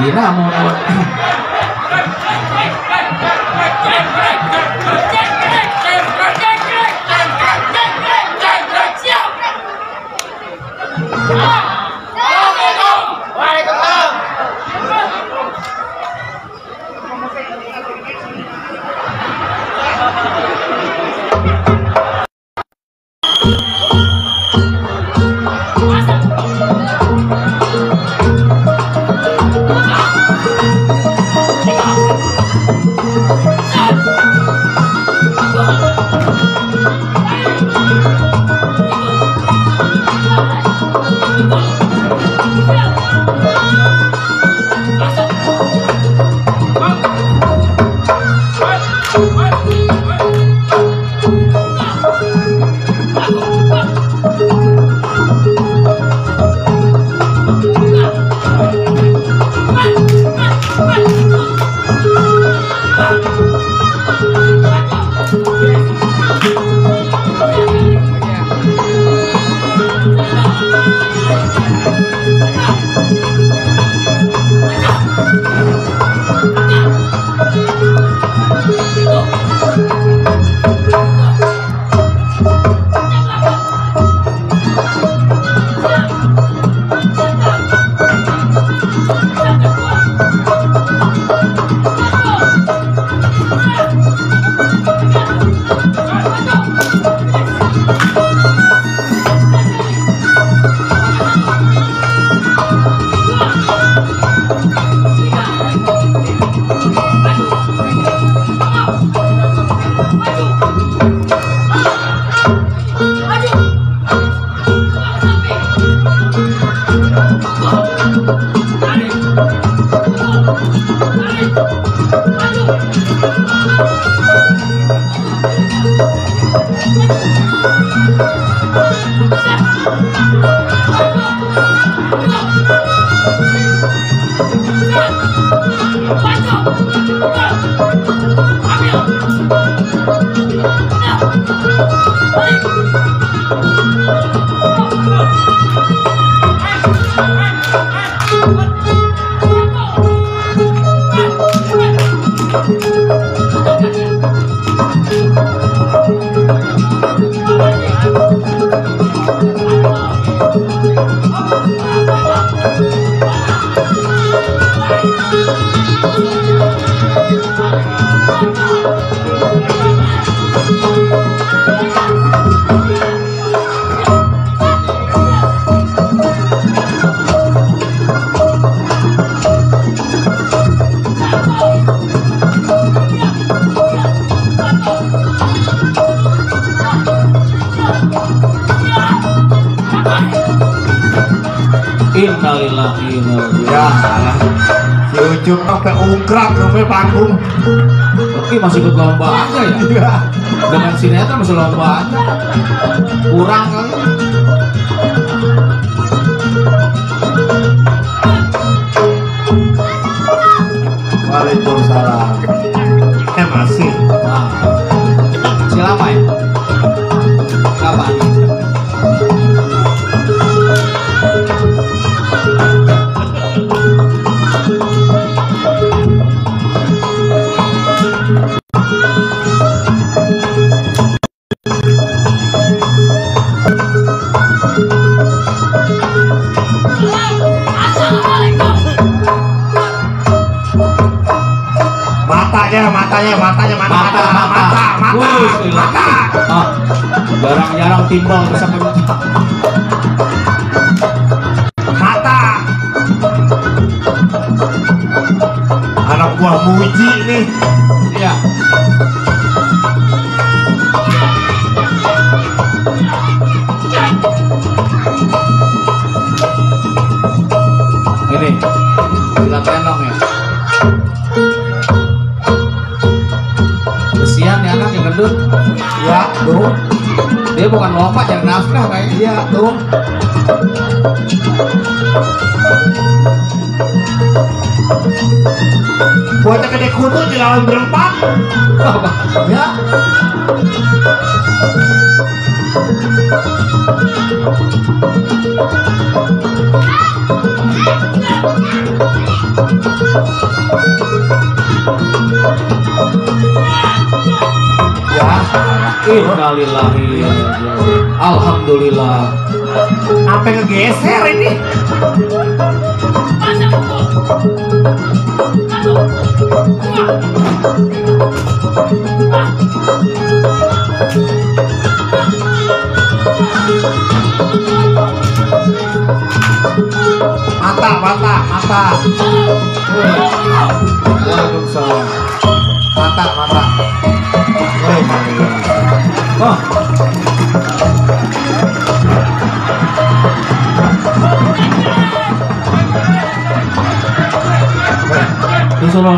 Dinamo lewat. Innalillahi ya salah si Ucup sampai ungkrak sampai panggung. Oke, masih ikut lomba aja ya? Iya. Dengan sinetron masih lomba aja. Kurang kali. Waalaikumsalam. Masih. Nah, siapa ya? Kapan? Mata. Jarang-jarang timbang bisa menyutak. Mata. Anak buah Muji nih. Iya. Ini sila tenong ya. Kesian ya anak yang gendut. Ya tuh. Dia bukan lompat yang nafkah kayaknya. Iya tuh. Buatnya gede kutu di lawan berempat. Ya. Ya, Innalillahi. Alhamdulillah. apa ngegeser ini? Mata. Waalaikumsalam. Mata. Woi, Maria. Oh. Di sono